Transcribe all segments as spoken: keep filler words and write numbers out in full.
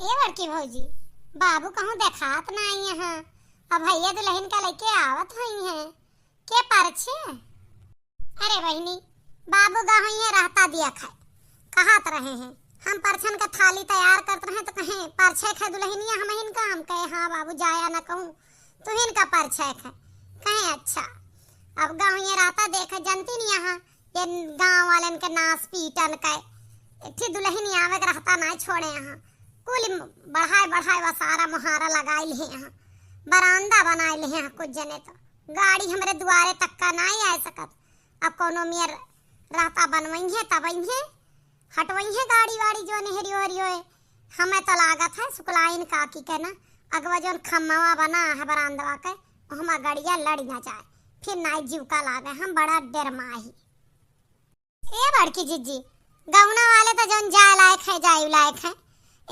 ए बड़की भौजी, बाबू कहूँ देखात नाई हैं। अब भैया दुलहिन का लइके आवत होइहैं। के परछे? अरे बहिनी, बाबू गए होइहैं रहता दिया खाए, कहत रहे हैं, हम परछन का थाली तैयार करत रहे तो कहें, "परछे खाए दुलहिनिया हमहिन का?" हम कहे, "हाँ बाबू, जाया न कहूँ, तुहिन का परछे खाए।" कहें, "अच्छा।" अब गए होइहैं रहता देखे, जनती नहीं यहाँ ये गाँव वालन के नास पीटन के, एक ठे दुलहिन आवे के रहता नाई छोड़े यहाँ। कुल बढ़ाए बढ़ाए वसारा मोहारा लगाई लिहे यहाँ, बरामदा बनाए लिहे यहाँ। कुछ जने तो गाड़ी हमरे दुआरे तक का नाई आए सकत। अब कौनो मेर रहता बनवइहैं तब अइहैं, हटवइहैं गाड़ी वाड़ी जो हरियो हरियो है। हमें तो लागत है सुकलाइन काकी के ना अगवा जौन खम्मवा बना है बरामदवा के, ओहमा गड़िया लड़ ना जाए, फिर नाई जीव का लागे, हम बड़ा डेरमाही। ए बड़की जिज्जी, गौना वाले तो जौन जाए लायक है, जाए लायक है,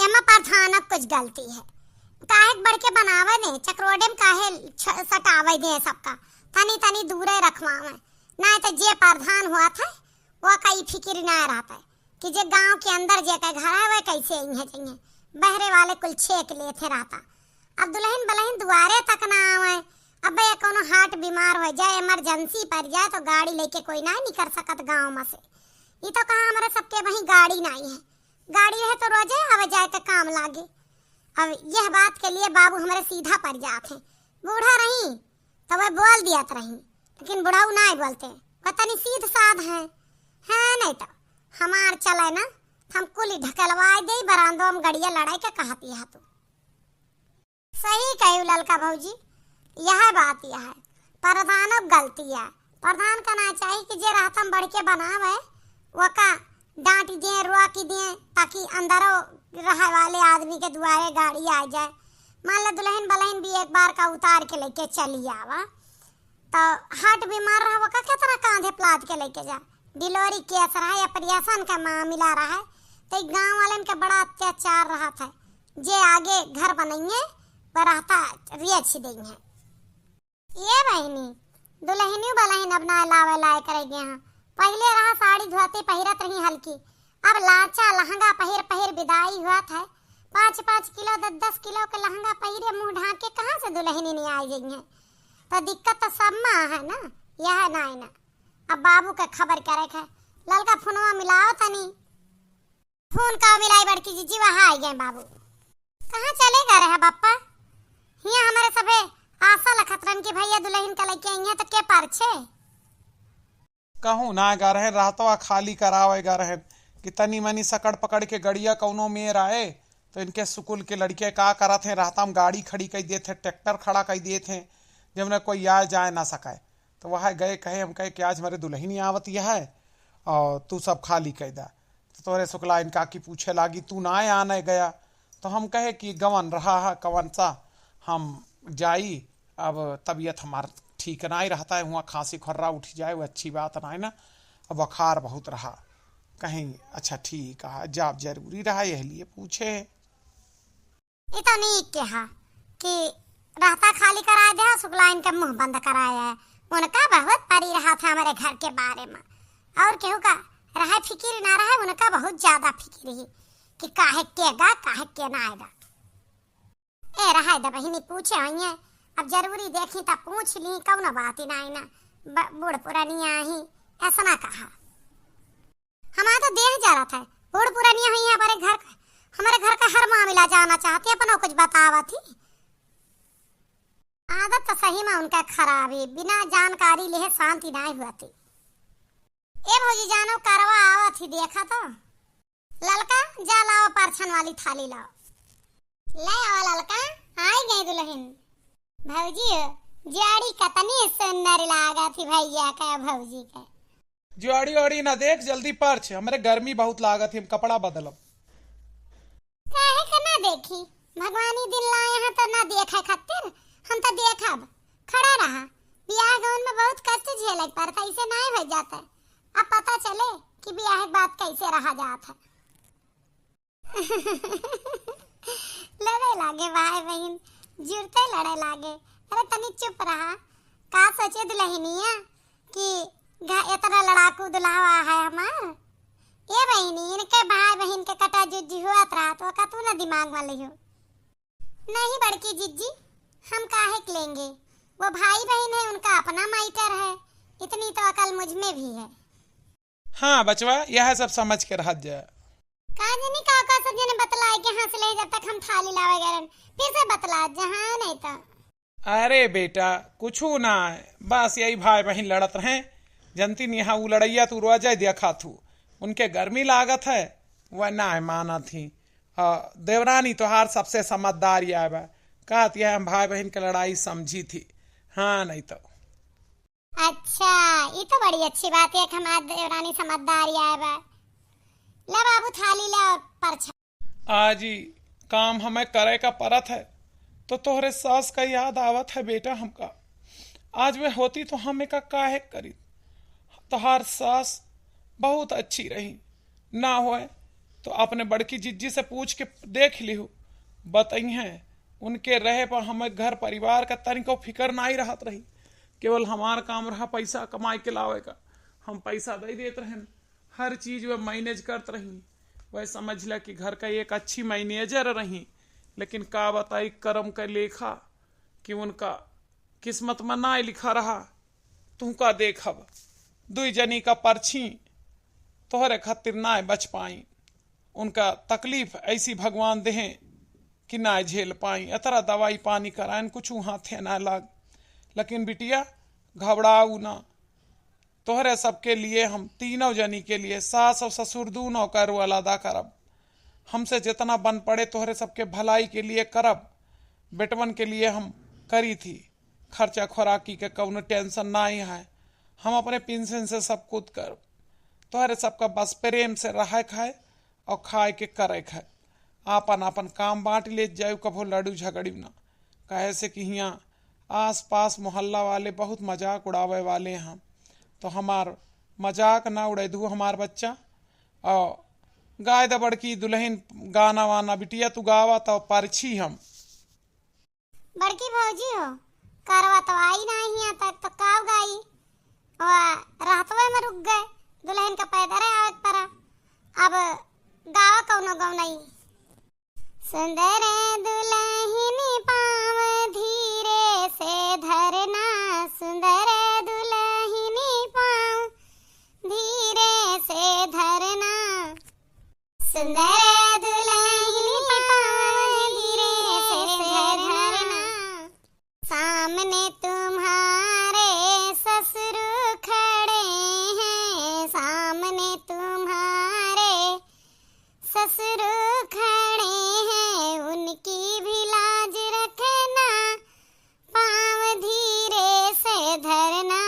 एमा प्रधान अब कुछ गलती है। काहे के बढ़ के बनावे दे, चकरोडे में काहे छ-, सटावे दे सबका, तनी तनी दूरे रखवावे। नाहीं तो जे प्रधान हुआ था, वो का ई फिकिर ना रहता है कि जे गांव के अंदर जे का घर है, वह कैसे इन्हें चाहिए, बहरे वाले कुल छेक लेते रहता। अब दुलहिन बलहिन दुआरे तक ना आवे। अब भैया कौनो हार्ट बीमार हो जाए, इमरजेंसी पड़ जाए तो गाड़ी लेके कोई ना निकर सकत गाँव में से। ई तो कहा हमरे सबके वहीं गाड़ी नाई है, गाड़ी रहे तो रोजे आवे जाए के काम लागे। अब यह बात के लिए बाबू हमरे सीधा पड़ जात हैं। बूढ़ा रही तो वह बोल दियत रही, लेकिन बुढ़ऊ नाई बोलते, वह तनी सीध साध है, है नहीं तो हमार चले ना, हम कुली ढकलवाए दे बरामदो में गड़िया लड़ाई के कहती है तू। सही कही ललका भौजी, यह बात यह है, प्रधान अब गलती है। प्रधान का ना चाहिए कि जे रहतम बढ़ के बनावे, वका डांट दिए, रोक दिए, ताकि अंदरो रहे वाले आदमी के दुआरे गाड़ी आ जाए। मान लो दुलहिन बलहिन भी एक बार का उतार के लेके चली आवा, तो हार्ट बीमार रहा, वका कितना कांधे पे लाद के लेके जा। डिलीवरी केस रहा, ऑपरेशन का मामला रहा, तो ई गांव वालन का बड़ा अत्याचार रहा था। जे आगे घर बनइहे, वह रहता रेछ देइहे। ए बहिनी, दुलहिनियो बलहिन अब ना लावे लायक रह गए हैं। पहिले रहा साड़ी धोती पहिरत रही हल्की, अब लाचा लहंगा पहिर पहिर बिदाई हुआ था। पाँच पाँच किलो, दस दस किलो के लहंगा पहिरे, मुंह ढांक के कहाँ से दुलहिनी नहीं आई जइहे? तो दिक्कत तो सब मा है ना, यह नाई ना। अब बाबू के खबर करे के है। ललका फोनवा मिलाओ तनी। फोन का मिलाई बड़की जिज्जी, वहाँ आई गए बाबू। कहाँ चले गए रहे बप्पा? हियाँ हमरे सभे आशा लखत रहन कि भैया दुलहिन का लइके अइहें तो के परछे? कहूँ ना गा रहे, रहतवा खाली करावे गा रहे कि तनी मनी सकड़ पकड़ के गड़िया कौनो मेर आए तो इनके स्कूल के लड़के का करत हैं, रहता में गाड़ी खड़ी कइ देत हैं, ट्रैक्टर खड़ा कइ देत हैं, जब ना कोई आए जाए ना सके। तो वह गए कहे, हम कहे कि आज हमरे दुलहिनी आवत यह है और तू सब खाली कइ दा। तो तोहरे सुकलाइन काकी पूछे लागी, "तू ना आने गया?" तो हम कहे कि गवन रहा है, कवन सा हम जाई, अब तबीयत हमार ठीक नाई रहता है, हुआँ खांसी खर्रा उठ जाए, वो अच्छी बात नाई ना, अब बुखार बहुत रहा। कहीं अच्छा ठीक है, जाब जरूरी रहा, यह लिए पूछे। ई तो नीक केहा कि रहता खाली कराए दे, सुकलाइन के मुंह बंद कराए है। उनका बहुत परी रहा था हमरे घर के बारे में, और केहू का रहे फिकिर ना रहे, उनका बहुत ज्यादा फिकिर ही कि काहे के गा, काहे के ना आएगा। ए, रहे दे बहिनी, पूछे होइए, अब जरूरी देखी त पूछ ली, कौनो बात ही ना आई ना, ब-, बूढ़ पुरानिया ही ऐसा ना कहा। हमार तो देह जरत है, बूढ़ पुरानिया हुई है, हमारे घर का, हमारे घर का हर मामला जाना चाहती, अपनो कुछ बतावत ही। आदत तो सही में उनका खराब है, बिना जानकारी लेहे शांति नाई हुआती। ए भौजी जानो, करवा आवत ही, देखा तो। ललका, जा लाओ परछन वाली थाली लाओ। ले आवा ललका, आई गई दुलहिन। भौजी हो, जोड़ी कतनी सुंदर लागत ही भैया का भौजी का। जोड़ी ओड़ी ना देख, जल्दी परछ, हमरे गर्मी बहुत लागत ही, हम कपड़ा बदलब। काहे के ना देखी, भगवान ई दिन लाए हैं तो ना देखे खातिर, हम तो देखब। खड़ा रहा, बियाह गौन में बहुत कष्ट झेले के पड़ता, इसे नाई हो जाता। अब पता चले कि बियाह के बाद कैसे रहा जात है। लड़े लागे भाई बहिन, जुड़ते लड़े लागे। अरे तनी चुप रहा। का सोचे दुलहिनिया कि घ-, इतना लड़ाकू दुल्हवा है हमार, ए बहिनी, इनके भाई बहिन के कटा जुज्जी हुआ रहा तो का तू ना दिमाग में लियो। नहीं बड़की जिज्जी, हम काहे के लेंगे, वो भाई बहिन है, उनका अपना मैटर है, इतनी तो अकल मुझ में भी है। हाँ बचवा, यह सब समझ के रहत जा। का जनी का का सब जने बतलाए के हंस ले जब तक हम थाली लावे गए रहन, फिर से बतला जहाँ नहीं तो। अरे बेटा, कुछू ना है, बस यही भाई बहिन लड़त रहे। जनती नहीं, हाँ, उ लड़ैया तू रोजे देखा थू, उनके गर्मी लागत है, वह ना है माना थी। आ, देवरानी तोहार सबसे समझदार या बा, कहत यह हम भाई बहिन के लड़ाई समझी थी, हाँ नहीं तो। अच्छा, ई तो बड़ी अच्छी बात है कि हमार देवरानी समझदार या बा। ले बाबू, थाली ले और परछा। आज ही काम हमें करे का परत है, तो तोहरे सास का याद आवत है बेटा हमका। आज वे होती तो हम एका काहे करी? तोहार सास बहुत अच्छी रही, ना होए तो अपने बड़की जिज्जी से पूछ के देख लिहू, बतई हैं। उनके रहे पर हमें घर परिवार का तनिको फिकर नाई रहत रही, केवल हमार काम रहा पैसा कमाई के लावे का। हम पैसा दे देत रहन, हर चीज वह मैनेज करत रही। वह समझ ला कि घर का एक अच्छी मैनेजर रही, लेकिन का बताई करम का लेखा कि उनका किस्मत में ना लिखा रहा। तुहका देखब, दुई जनी का परछी तोहरे खातिर ना बच पाई। उनका तकलीफ ऐसी भगवान देहे कि ना झेल पाई। अतरा दवाई पानी करायन, कुछ हाथे ना लाग। लेकिन बिटिया, घबराऊ ना, तोहरे सबके लिए हम तीनों जनी के लिए, सास और ससुर दूनों का रोल अदा करब। हमसे जितना बन पड़े तोहरे सबके भलाई के लिए करब। बेटवन के लिए हम करी थी, खर्चा खोराकी के कौनो टेंशन नाई है। हम अपने पेंशन से सब कुछ करब। तोहरे सबका बस प्रेम से रहे खाए और खाए के करे खाए। आपन आपन काम बांट लेत जायु, कभो लड़ू झगड़ू ना। काहे से कि हियाँ आस पास मोहल्ला वाले बहुत मजाक उड़ावे वाले हैं, तो हमार मजाक ना उड़े दू हमार बच्चा। और गाय द बड़की दुल्हन गाना वाना, बिटिया तू गावा तो परछी हम। बड़की भौजी हो, करवा तो आई ना हियाँ तक, तो काव गाई? वा, रहतवे में रुक गए, दुल्हन का पैदरे आवे के परा। अब गावा कौनो गौनई। सुंदर दुलहिनी पाँव धीरे से धरना, सुंदर दुलहिनी पाँव धीरे से धरना। सुंदर दुलहिनी पाँव धीरे से धरना। सामने तुम्हारे ससुर खड़े हैं, सामने तुम्हारे ससुर खड़े हैं, उनकी भी लाज रखना, पाँव धीरे से धरना।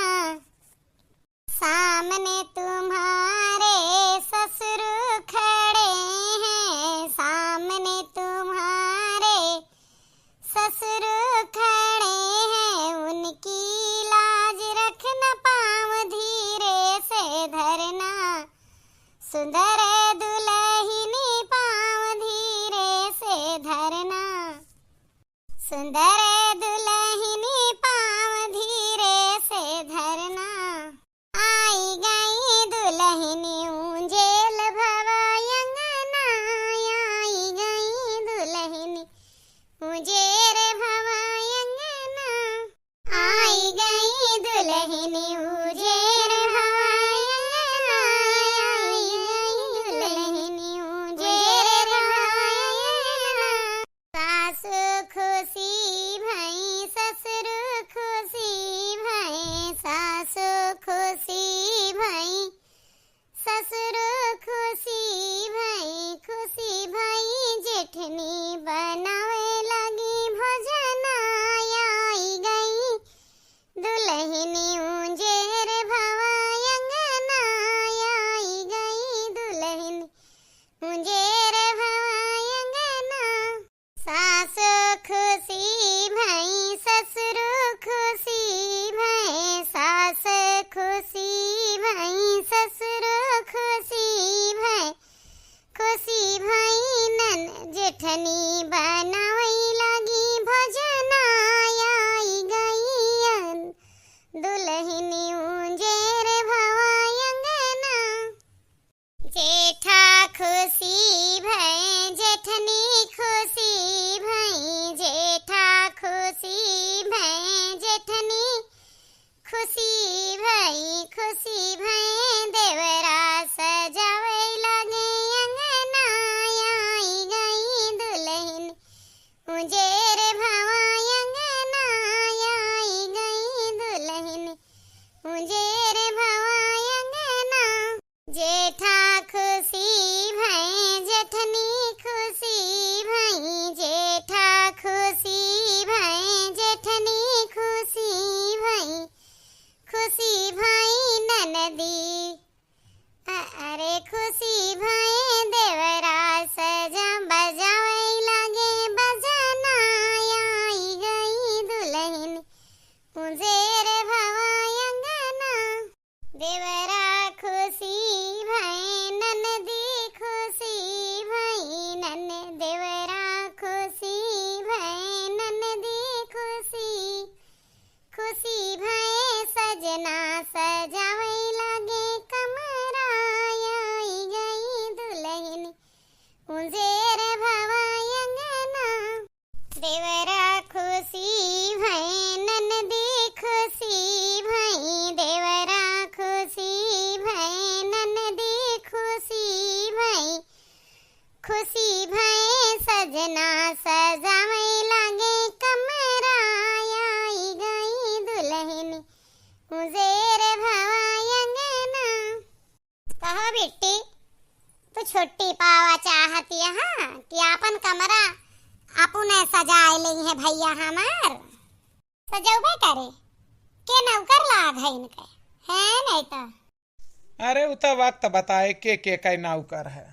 सामने तुम्हारे ससुर खड़े हैं, सामने तुम्हारे ससुर खड़े हैं, उनकी लाज रखना, पाँव धीरे से धरना। सुंदर दुलहिनी पाँव धीरे से धरना। सुंदर दुलहिनी पाँव धीरे से धरना। आई गई दुलहिनी ऊंजेर भवा अंगना, आई गई दुलहिनी ऊंजेर भवा अंगना। आई गई दुलहिनी ऊंजेर भवा अंगना, आई गई दुलहिनी ऊंजेर भवा अंगना। सासु खुशी भई, ससुर खुशी भई, सासु खुशी भई, ससुर खुशी भई, खुशी भई। जेठनी बनावे लगी भोजना, आई गई दुलहिनी ऊंजेर भवा अंगना, आई गई दुलहिनी ऊंजेर भवा अंगना। सासु खुशी भई, ससुर खुशी भई, सास खुशी भई, ससुर खुशी भई, खुशी भई। नन जेठनी बनावई लगी भोजना, आई गई दुलहिनी ऊंजेर भवा अंगना। जेठ जना सजावै लागे कमरा, आई गई दुलहिन उजेर भवा अंगना। कहो बिट्टी, तू छुट्टी पावा चाहती है, हाँ, कि आपन कमरा अपुने सजाए लेइहैं भइया हमार? सजउबे करे, के नौकर लाग है इनके, है नहीं तो। अरे, उ तो वक्त बताए के, के कै नौकर है।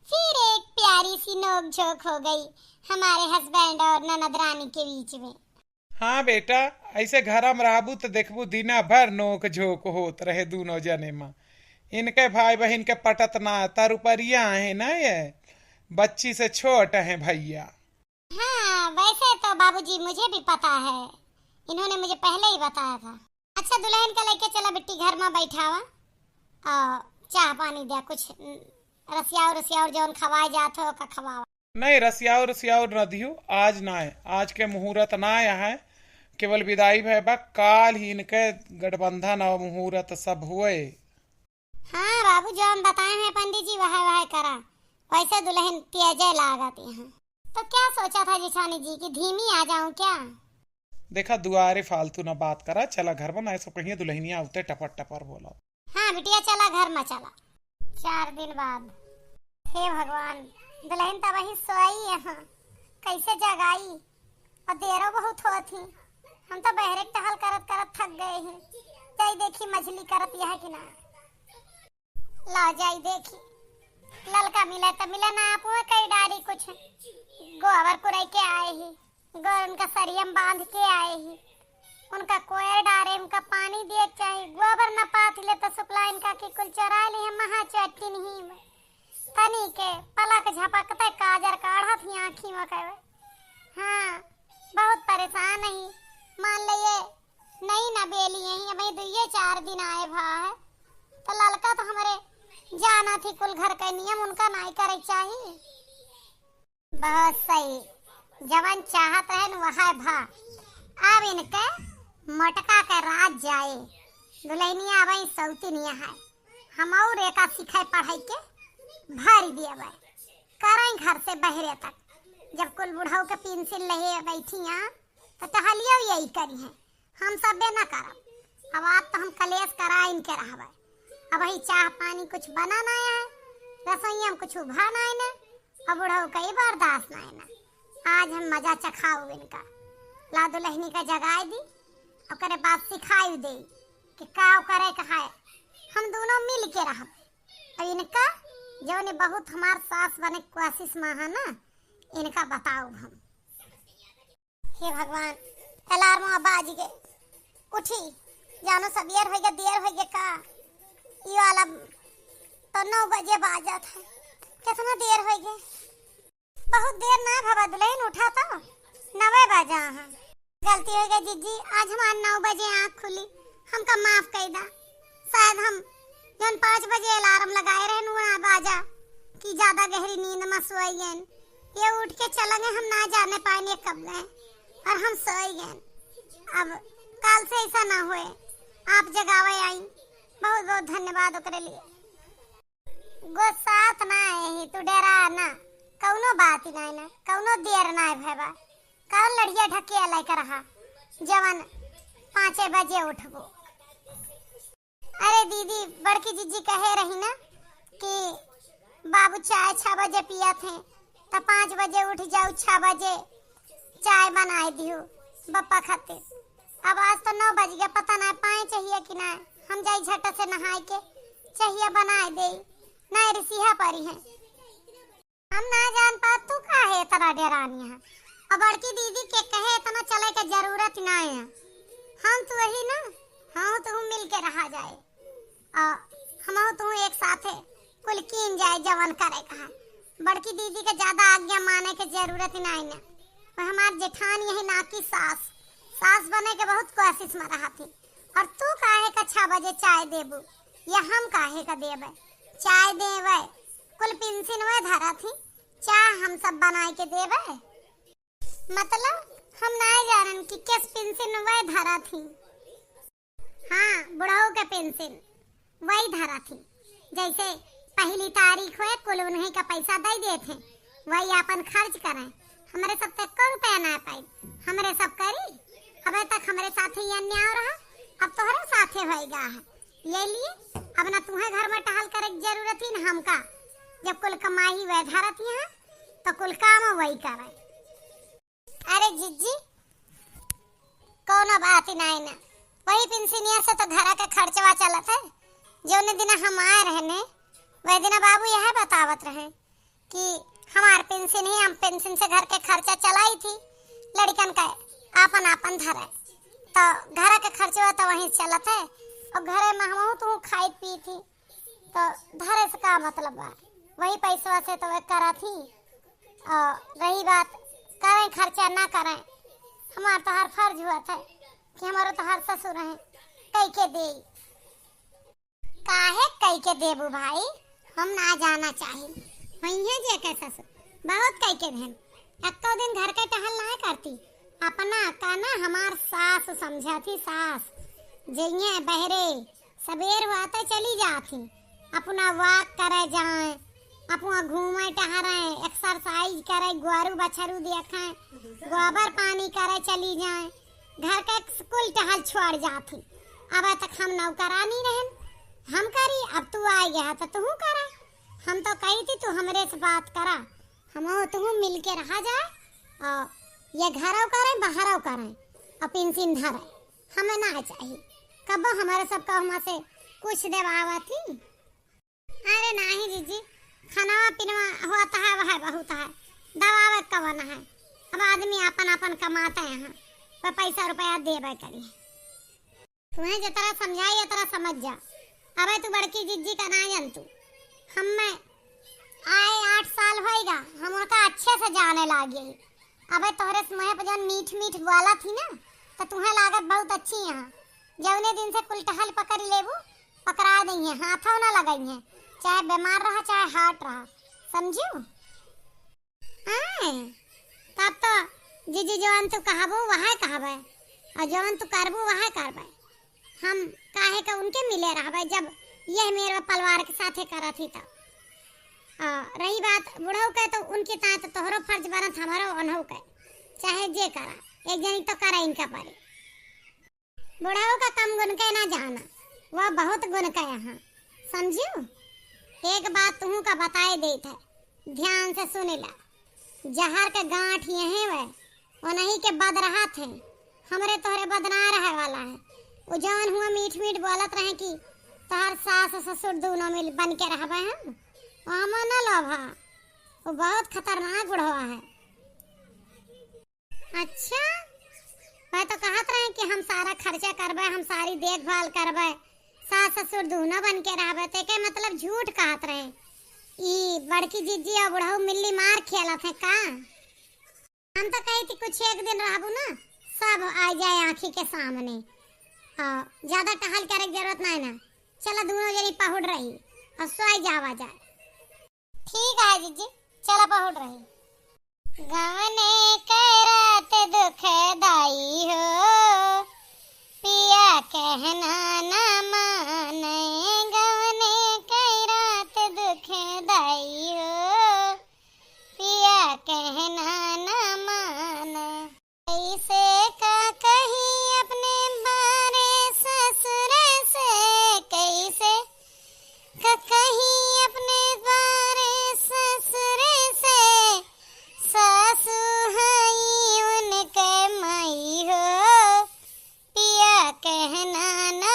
फिर एक प्यारी सी नोक झोंक हो गई हमारे husband और ननद रानी के बीच में। हाँ बेटा, ऐसे घर में रहबू तो देखबू दिना भर नोक झोंक होत रहे दूनों जने में। इनके भाई बहिन के पटत ना, तार उपरिया है ना ये, बच्ची से छोट है भइया। हाँ, वैसे तो बाबूजी मुझे भी पता है, इन्होंने मुझे पहले ही बताया था। अच्छा, दुलहिन का लेके चला बिट्टी घर में बैठावा और चाह पानी द्या, कुछ रसियाउर रसियाउर जौन खवाए जात हो का खवावा। नहीं, रसियाउर रसियाउर न दिहू, आज ना है, आज के मुहूर्त ना है, केवल विदाई भय बा, काल ही इनके गठबंधन और मुहूर्त सब हुए। हाँ बाबू, जौन बताए हैं पंडित जी, वह वह करा। वैसे दुलहिन तेजे लागत यहाँ। तो क्या सोचा था जेठानी जी कि धीमी आ जाऊं क्या? देखा दुआरे फालतू ना बात करा, चला घर में, ना ऐसा कहिए दुलहिनिया उते टपर टपर बोला। हाँ बिटिया, चला घर में चला। चार दिन बाद, हे भगवान, दुलहिन तब ही सोई यहाँ, कैसे जगाई? और देरो बहुत होत ही, हम तो बहरे टहल करत करत थक गए ही। जाई देखी मझली करत यह कि ना। ला जाई देखी, ललका मिले त मिले ना, आप हुए कई डारी कुछ गोबर कुरई के आए ही, गोर उनका सरियम बांध के आए ही, उनका कोयर डारे, उनका पानी दिए के चाही। गोबर न पात ले त सुकला इनका के कुल चरा ली है महा चट्टी नहीं में। तनी के पलक झपकते काजर काढ़त ही आँखी में कहे। हाँ, बहुत परेशान ही। मान ले ये नहीं ना बेली यही, अब ये दुइये चार दिन आए भा है, तो ललका तो हमरे जाना थी, कुल घर के नियम उनका नाई करे चाही। बहुत सही, जवन चाहत रहन वह भा। अब इनके मोटका के राज जाए, दुलहिनिया अब सौतिनिया है, हम और एका सिखाए पढ़ाई के भर देवे, करें घर से बहरे तक। जब कुल बुढ़ऊ के पेंशन लहे बैठी यहाँ, तो टहलियो यही करी हैं। हम सबे न करब। अब आप तो हम कलेश कराइन के रहबे। अब ही चाह पानी कुछ बना ना है, रसोईया में कुछ उभा ना है ना, अब बुढ़ऊ का ही बर्दाश्त ना है ना। आज हम मजा चखाऊ इनका। ला दुलहिनी का जगाए दी, ओकरे बाद सिखाई दे कि का करे का है। हम दोनों मिल के रहब। अब इनका जौन बहुत हमार सास बने के कोशिश में है ना, इनका बताऊ हम। हे भगवान, अलार्म बाज गे। उठी, जानो सबेर होइगे, देर होइगे का? ई वाला तो नौ बजे बाजत है, कितना देर होइगे? बहुत देर ना भवा दुलहिन, उठा तो नवे बजा है। गलती होइगे जिज्जी, आज हमार नौ बजे आँख खुली, हमका माफ कई दा। शायद हम जौन पाँच बजे अलार्म लगाए रहन, वो ना बाजा कि ज्यादा गहरी नींद में सोई गए। ये उठ के चला गए, हम ना जाने पाएन ये कब गए, और हम सोई गए। अब काल से ऐसा ना होए, आप जगावे आई। बहुत बहुत धन्यवाद ओकरे लिए। गोसात ना है ही, तू डेरा ना, कौनो बात ही ना है ना, कौनो देर ना है भैबा। कौन लड़िया ढकेला के रहा, जवन पाँचे बजे उठबो। अरे दीदी, बड़की जिज्जी कहे रही ना कि बाबू चाय छह बजे पियत हैं, त पाँच बजे उठ जाऊ, छह बजे चाय बनाए दियो बप्पा खातिर। अब आज तो नौ बज गया, पता ना पाए चाहिए कि ना। हम जाई झट से नहाए के चाहिए बनाए दे, ना रिसिहा परी है। हम ना जान पा तू काहे इतना डेरानी है। अब बड़की दीदी के कहे इतना चले के जरूरत ना है। हम तो वही ना, हम तो मिल के रहा जाए। आ, हमहू तू एक साथे कुल कीन जाए जवन करे कहा। बड़की दीदी के ज्यादा आज्ञा माने के जरूरत ना है ना। वो हमार जेठान यही ना की सास, सास बने के बहुत कोशिश में रहा थी। और तू काहे का छह बजे चाय देबू, या हम काहे का देबे? चाय देबे, कुल पेंशन वे धरा थी, चाय हम सब बनाए के देबे। मतलब हम नाय जानन कि केस पेंशन वे धरा थी। हाँ, बुढ़ऊ के पेंशन वही धरा थी। जैसे पहली तारीख होए, कुल उन्हीं का पैसा दे देते हैं, वही आपन खर्च करें, हमरे सब तो एको रुपया ना पाई, हमरे सब करी। अबे तक हमरे साथे ये अन्याय रहा, अब तोहरे साथे होइगा है। ये लिए अब ना तुहे घर में टहल करे के जरूरत ही ना हमका। जब कुल कमाई वह धरत ही है तो कुल काम वही करे। अरे जिज्जी, कौनो बात ही नाई ना, वही पिंसिनिया से तो घर के खर्चवा चलत है। जौने दिन हम आए रहने, वह दिन बाबू यह बतावत रहे कि हमार पेंशन ही, हम पेंशन से घर के खर्चा चलाई थी, लड़कन का आपन आपन धरे, तो घर के खर्चवा तो वहीं चलत है, और घरे में हमहू तू खाई पी थी, तो धरे से का मतलब बा, वही पैसवा से तो वे करा थी। और रही बात करें खर्चा ना करें, हमार तो हर फर्ज हुआ था कि हमारो तो हर ससुर हैं, कई के दे। काहे कई के देबू भाई, हम ना जाना चाही। होइहे जे के ससुर, बहुत कई के भेन। एक्को दिन घर के टहल ना करती। अपना का ना हमार सास समझा थी, सास। जइहे बहरे, सबेर हुआ तो चली जाती। अपना walk करे जाए, अपना घूमे टहरे, exercise करे, गोरू बछरू देखे, गोबर पानी करे चली जाए। घर के कुल टहल छोड़ जाती। अब तक हम नौकरानी रहन, हम करी, अब तू आ गया तो तू करा। हम तो कही थी तू हमरे से बात करा, हम तू मिल के रहा जाए, और ये घरों करें, बाहरों करें, और पेंशन धरे, हमें ना चाहिए। कबो हमारे सबका हुआ से कुछ देवावा थी। अरे नाही जिज्जी, खानवा पीनवा होत है, वह बहुत है, दवावे कवन है। अब आदमी आपन आपन कमाते हैं, वह पैसा रुपया देबे करी। तुम्हें जतरा समझाई, उतरा समझ जा। अबे तू बड़की जिज्जी का ना जान तू। हम में आए आठ साल होइगा, हम उनका अच्छे से जाने लागे। अबे तोहरे मुँह पे जौन मीठ मीठ बोला थी ना, तो तुम्हें लागत बहुत अच्छी यहाँ। जौने दिन से कुल टहल पकड़ लेबू, पकड़ा देइहे, हाथों ना लगाइहे, चाहे बीमार रहा, चाहे heart रहा, समझू? आए, तब तो जिज्जी जौन तू कहबू, वह कहबे, और जौन तू करबू, वह करबे। हम काहे का उनके मिले रहबे, जब यह मेरे पलवार के साथे करत ही तब। आ, रही बात बुढ़ऊ के, तो उनके ताए तो तोहरो फर्ज बनत, हमारो उन्हों के, चाहे जे करा, एक जनी तो करा इनका परे। बुढ़ऊ का कम गुण के ना जाना, वह बहुत गुण के यहाँ, समझियो? एक बात तुहू का बताए देत है, ध्यान से सुन ला। जहर के गांठ यहीं वे, उन्हीं के बद रहत हैं, हमरे तोहरे बद ना रहे वाला है। वो जौन हुआ मीठ मीठ बोलत रहे कि तोहर सास ससुर दोनों मिल बन के रहबे हम, वो हम ना लोभा। वो बहुत खतरनाक बुढ़वा है। अच्छा, वह तो कहत रहे कि हम सारा खर्चा करबे, हम सारी देखभाल करबे, सास ससुर दूनो बन के रहबे, ते के मतलब झूठ कहत रहे। ई बड़की जिज्जी और बुढ़ऊ मिल्ली मार खेलत है का? हम तो कही थी कुछ एक दिन रहबू ना, सब आ जाए आँखी के सामने। हाँ, ज्यादा टहल करे के जरूरत नहीं ना। चला दूनो जनी पहुड़ रही और सोई जावा जाए। ठीक है जिज्जी, चला पहुड़ रही। गवने के रात दुखदाई हो, पिया कहना न माने। गवने के रात दुखदाई हो, पिया कहना न माने। कैसे का कही अपने बारे ससुर से, कैसे का कही अपने बारे ससुर से, सासू हई उनके माई हो, पिया कहना न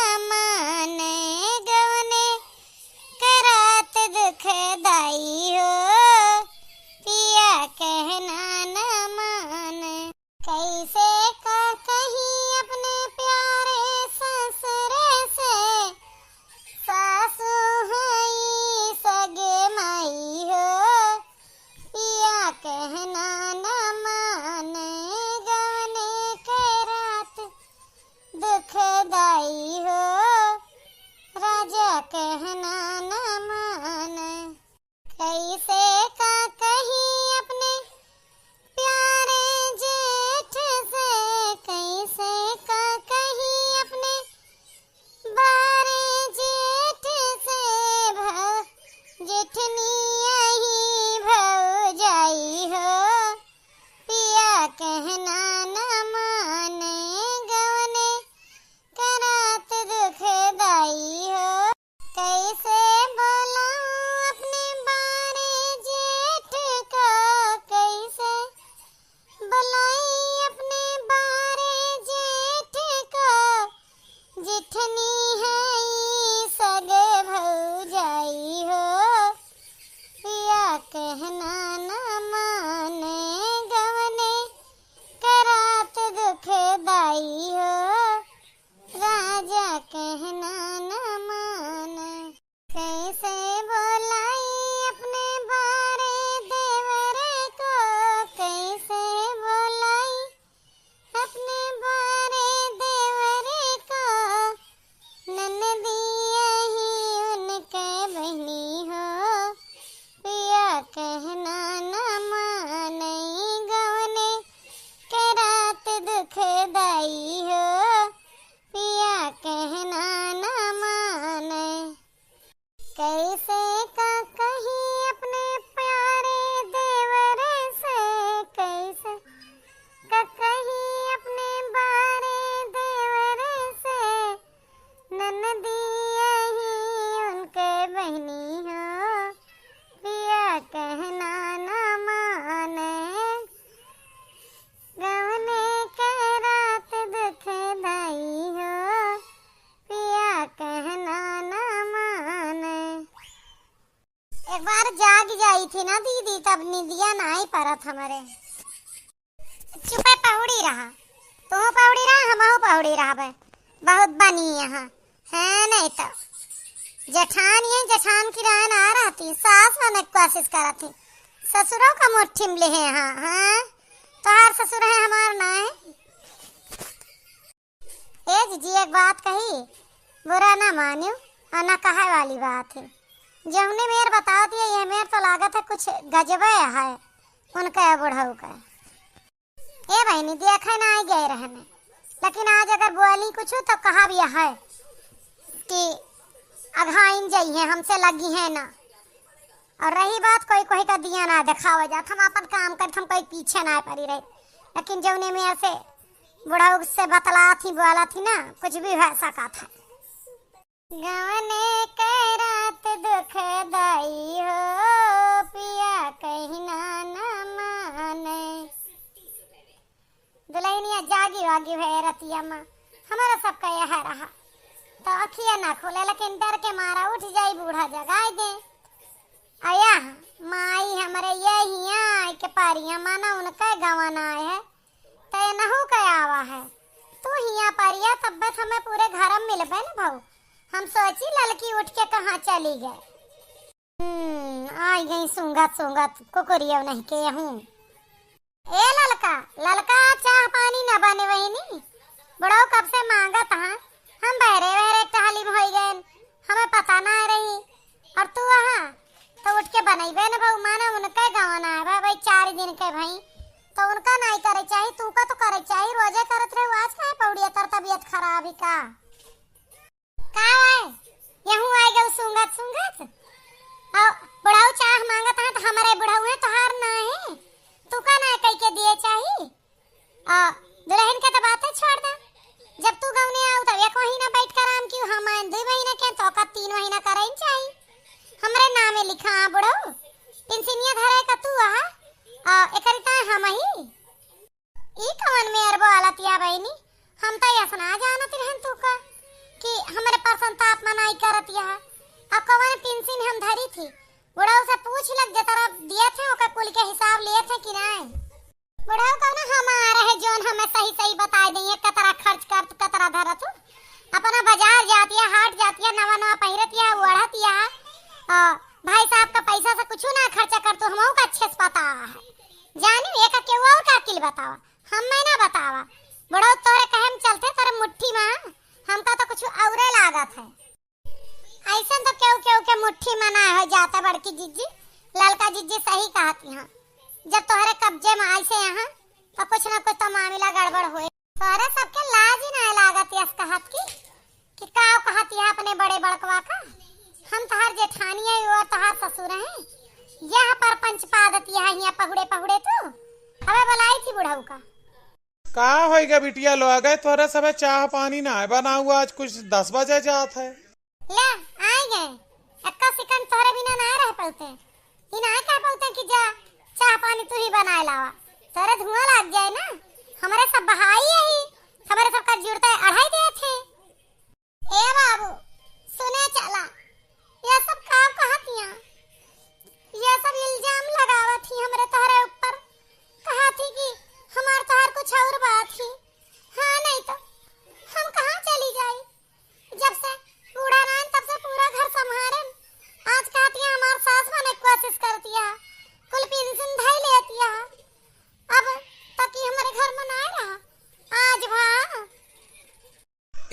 थी ना दीदी, तब निदिया नाहीं परत हमरे। चुपे पहुड़ी रहा, तू पहुड़ी रहा, हमहू पहुड़ी रहबे। बहुत बनी यहाँ, हैं नहीं तो। जेठान ये जेठान की राय ना रहती, सास बने के कोशिश करत ही। ससुरों का मुट्ठी में लिहे, हाँ, हाँ। तोहार ससुर है, हमार ना है। ए जीजी, एक बात कही, बुरा ना मानियो और ना कहे वाली बात है। जौने मेर बतावत है, ये मेर तो लागत है कुछ गजबे है उनके बुढ़ऊ के। ए बहिनी, देखे ना आई गए रहने, लेकिन आज अगर बोली कुछ तो कहा भी है कि अघाइन जइहे, हमसे लगी है ना। और रही बात कोई कोई का दिया ना देखावे जात, हम अपन काम करत, हम कोई पीछे ना पड़ी रही। लेकिन जौने मेर से बुढ़ऊ से बतलात ही, बोलत ही ना, कुछ भी हो सकत है। गवने के रात दुखदाई हो, पिया कहिना न माने। दुलहिनिया जागी वागी भए रतिया मा, हमरा सबका यह रहा। तो अखिया ना खुले, लेकिन डर के मारा उठ जाई, बूढ़ा जगाई दे। अया माई हमरे ये हिया आए के पारिया माना उनका गवन आए है, तो ये नहू के आवा है। तू हिया पारिया तब्बत हमें पूरे घर में मिलबे न भाऊ। हम सोची ललकी उठ के कहाँ चली गए। हम्म, आई गई सूंघत सूंघत कुकुरियो नहीं के हूँ। ए ललका, ललका, चाह पानी न बने बहिनी? बुढ़ऊ कब से मांगत हाँ, हम बहरे बहरे टहली में होई गए, हमें पता ना रही। और तू वहाँ तो उठ के बनइबे न भाऊ, माने उनके गवन आए बा भाई, चार दिन के भाई, तो उनका नाई करे चाही, तू का तो करे चाही, रोजे करत रहे, आज काहे पौड़िया तर तबियत खराब ही का? का है? यहू आए गए सूंघत सूंघत। और बुढ़ऊ चाह मांगत है तो हमारे बुढ़ऊ है, तोहार ना है, तू का ना कह के दिए चाही? आ, दुलहिन के तो बातें छोड़ दे। जब तू गवने आऊ तब एक महीना बैठ कर आराम की, हम आए दुई महीना के, तो का तीन महीना करे चाही। हमरे नामे लिखा आ बुढ़ऊ, पेंसिनिया धरे का तू आ, आ, एकरी ताए हम ही। ई कवन मेर बोलत या बहिनी? हम तो ऐसा ना जानत रहन तू का कि हमरे परसन ताप मनाई करत या। अब कवन पेंसिन हम धरी थी? बुढ़ऊ से पूछ लग, जतरा दिए थे ओकर कुल के हिसाब लिए थे कि नहीं? बुढ़ऊ कौन हमार है जौन हमें सही सही बताए देइए, कतरा खर्च करत, कतरा धरत हूँ। अपना बाजार जात या, हाट जात या, नवा नवा पहिरत या, ओढ़त या। आ, भाई साहब का पैसा से कुछ ना खर्चा करत हूँ, हमहू का अच्छे से पता है। जानी एक केहू और का अकिल बतावा, हमें ना बतावा। बुढ़ऊ तोरे कहे में चलते तोरे मुट्ठी में, हमका तो कुछ औरे लागत है। ऐसन तो केहू केहू के मुट्ठी में ना हो जाता बड़की जिज्जी, ललका जिज्जी सही कहती हैं। जब तोहरे कब्जे में ऐसे यहाँ तो कुछ ना कुछ तो मामला गड़बड़ होए। तोहरे सबके लाज ही ना लागत यस कहत की कि का कहत यह अपने बड़े बड़कवा का। हम तोहार जेठानी है और तोहार ससुर हैं। यह पर पंच पादत यह हिया पहुड़े पहुड़े तू। अबे बुलाई थी बुढ़ऊ का। का होइगा बिटिया, लो आ गए तोहरे सबे, चाह पानी ना है बना हुआ, आज कुछ दस बजे जात है। ले, आए गए। एक्का सेकंड तोहरे बिना ना रह पौते। ई ना कह पौते कि जा, चाह पानी तू ही बनाए लावा। तोहरे धुआं लाग जाए ना। हमरे सब बहाई यही, हमरे सब का जुड़ता है, अढ़ाई दे थे। ए बाबू, सुने चला, ये सब का कहतियाँ? ये सब इल्जाम लगावत ही हमरे तोहरे ऊपर। कहत ही कि हमार तोहार कुछ और बात ही। हाँ, नहीं तो हम कहाँ चली जाई? जब से बूढ़ा रहन, तब से पूरा घर संभारन। आज कहतियाँ हमार सास बने के कोशिश करतिया, कुल पेंशन धई लेतिया। अब तक ही हमरे घर में ना रहा, आज भा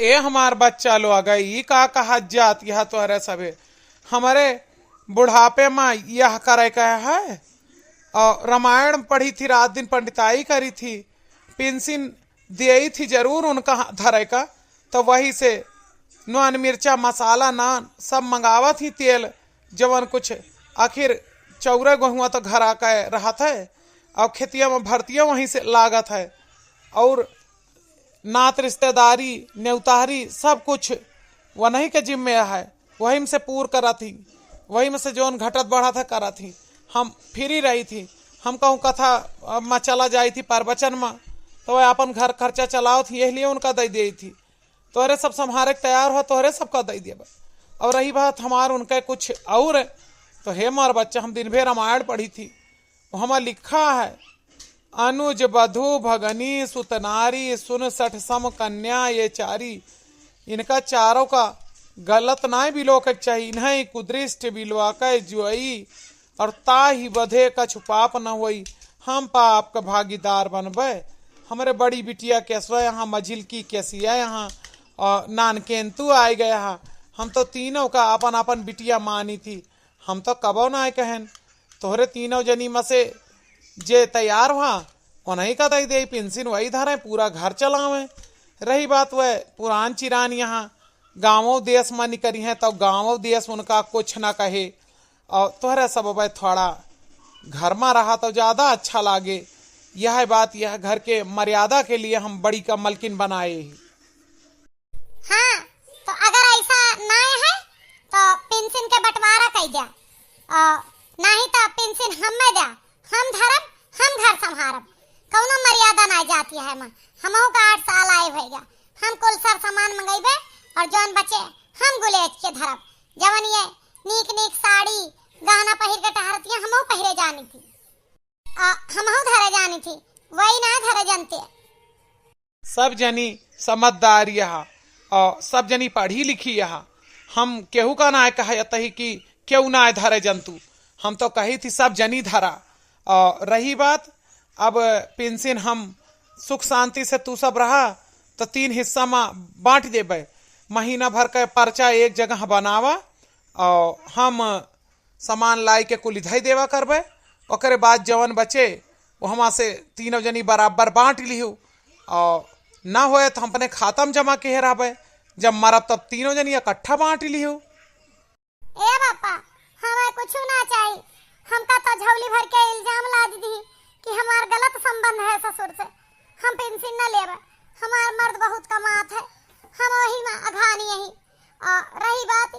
ए हमार बच्चा लोग, ई का कहत जात यह तोहरे सभे? हमरे बुढ़ापे में यह करे के है? और रामायण पढ़ी थी, रात दिन पंडिताई करी थी, पेंसिन देई थी जरूर उनका धरे का, तो वही से नॉन मिर्चा, मसाला, नान सब मंगावत ही, तेल जवन कुछ आखिर चौरा गहुआ तो घरा के रहत है, और खेतिया में भरतिया वहीं से लागत है, और नात रिश्तेदारी, नेउतारी, सब कुछ वनही के जिम्मे है, वही में से पूर करत ही, वही में से जौन घटत बढ़त है करत ही। हम फ्री रही थी, हम कहूँ कथा, अ, में चला जाई थी प्रवचन में, तो वह अपन घर खर्चा चलावत ही, यही लिए उनका दे दी थी। तोहरे सब संभारे के तैयार हो, तोहरे सबका दे देबा। और रही बात हमार उनके कुछ और तो हे मोर बच्चा, हम दिन भर रामायण पढ़ी थी, वहमा लिखा है, "अनुज बधु भगनी सुत नारी, सुन सठ सम कन्या ये चारी।" इनका चारों का गलत नाय बिलोके के चाही, इन्हें कुदृष्ट बिलवा के जुआई, और ताहि बधे कछु पाप न होई। हम पाप का भागीदार बनबे? हमरे बड़ी बिटिया केसवा यहाँ, मझिलकी केसिया यहाँ, और नानकेंतु आए गया है। हम तो तीनों का अपन अपन बिटिया मानी थी। हम तो कबो ना कहन, तोहरे तीनों जनी में से जे तैयार हुआ, उन्हीं का दई दे पेंशन, वही धरे, पूरा घर चलावे। रही बात वह पुरान चिरान यहाँ गाँव देश में निकरी हैं, तो गाँव देश उनका कुछ ना कहे, और तोहरे सब भाई थोड़ा घर में रहा तो ज्यादा अच्छा लागे। यह बात, यह घर के मर्यादा के लिए हम बड़ी का मलकिन बनाए ही। हाँ, तो अगर ऐसा ना है तो पेंशन के बंटवारा कई द्या, और नहीं तो पेंशन हमें द्या, हम धरब, हम घर संभारब। कौनो मर्यादा ना जाती है माँ। हमहू का आठ साल आए भैया, हम कुल सर सामान मंगैबे और जौन बचे हम गुलेच के धरब। जवन ये नीक नीक साड़ी गहना पहिर के टहरतिया, हमहू पहिरे जानी थी, आ, हमहू धरे जानी थी, वही ना धरे जनते। सब जनी समझदार यहा और सब जनी पढ़ी लिखी यहा। हम केहू का ना कहत ही कि केहू ना धरे जंतु, हम तो कही थी सब जनी धरा। और रही बात, अब पेंशन हम सुख शांति से तू सब रहा तो तीन हिस्सा में बांट देबे। महीना भर का पर्चा एक जगह बनावा और हम सामान लाई के कुल धई देवा करबे। ओकरे बाद जवन बचे, वहमा से तीनों जनी बराबर बांट लिहू, और ना होए तो हम अपने खाता में जमा किहे रहबे। जब मरब तब तीनों जनी इकट्ठा बांट लिहू। ए बापा, हमें कुछ ना चाही। हमका तो झौली भर के इल्जाम लाद दी कि हमार गलत संबंध है ससुर से। हम पेंशन ना लेब, हमार मर्द बहुत कमात है, हम वही में अघानी यही। और रही बात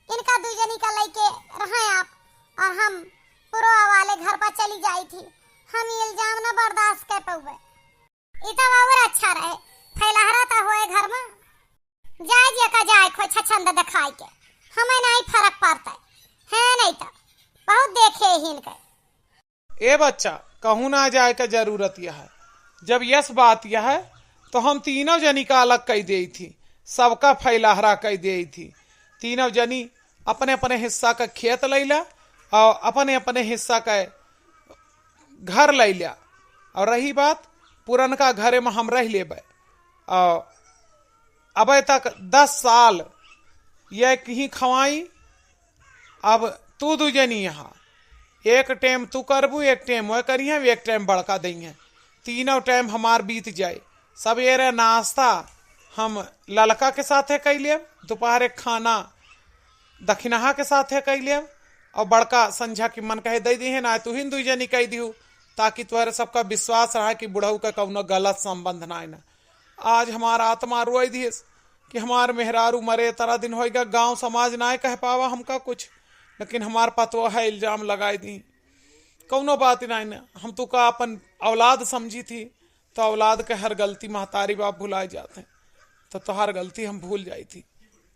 इनका दू जनी का लइके रहें आप, और हम पुरवा वाले घर पर चली जाई थी। हम ये इल्जाम ना बर्दाश्त कर पउबे। ई तो और अच्छा रहे, फैलहरा तो होए घर में। जाए जे का जाए, खोई छछंद दिखाई के, हमें नहीं फर्क पड़ता है, नहीं तो बहुत देखे ही इनके। ए बच्चा, कहूँ ना जाए का जरूरत यह है। जब यस बात यह है, तो हम तीनों जनी का अलग कई देई थी, सबका फैलहरा कई देई थी। तीनों जनी अपने अपने हिस्सा का खेत लैला और अपने अपने हिस्सा का घर लैला। और रही बात पुरनका घरे में हम रह लेबे, और अबे तक दस साल ये कहीं खवाई। अब तू दू जनी यहाँ, एक टाइम तू करबू, एक टाइम वह करिहें, एक टाइम बड़का दइहें, तीनों टाइम हमार बीत जाए। सवेरे नाश्ता हम ललका के साथे कई लेब, दोपहरे खाना दखिनहा के साथे कई लेब, और बड़का संझा के मन कहे दे दिहे ना, तू ही दू जनी कई दिहू, ताकि तोहरे सबका विश्वास रहा कि बुढ़ऊ का कौनो गलत संबंध ना है ना। आज हमार आत्मा रोई दिस कि हमार मेहरारू मरे इतना दिन होइगा, गांव समाज नाय कह पावा हमका कुछ, लेकिन हमार पतोह है इल्जाम लगाई दी। कौनो बात नाय ना, हम तो का अपन औलाद समझी थी, तो औलाद के हर गलती महतारी बाप भुलाए जाते हैं, तो तोहार गलती हम भूल जाई थी।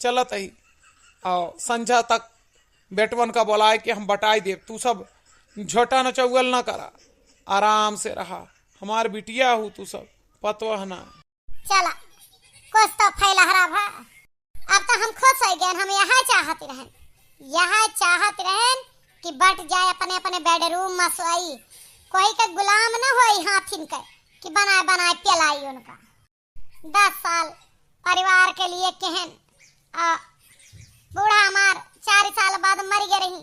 चलत ही आओ संझा तक बेटवन का बोलाए के हम बटाई देब, तू सब झोटा नचौल ना करा, आराम से रहा। हमार बिटिया हू तू सब, पतोह ना। चला, कुछ तो फैलहरा भा। अब तो हम खुश हो गए, हम यह चाहत रहन, यह चाहत रहन कि बट जाए अपने अपने बेडरूम में सोई, कोई के गुलाम न होई हाथिन के कि बनाए बनाए पिलाई उनका। दस साल परिवार के लिए केहन, आ, बूढ़ा हमार चार साल बाद मर गए रही,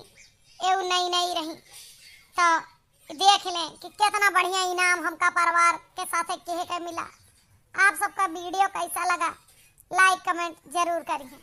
एऊ नई नई रही, तो देख लें कि कितना बढ़िया इनाम हमका परिवार के साथे केहे के मिला। आप सबका वीडियो कैसा लगा, लाइक कमेंट जरूर करिए।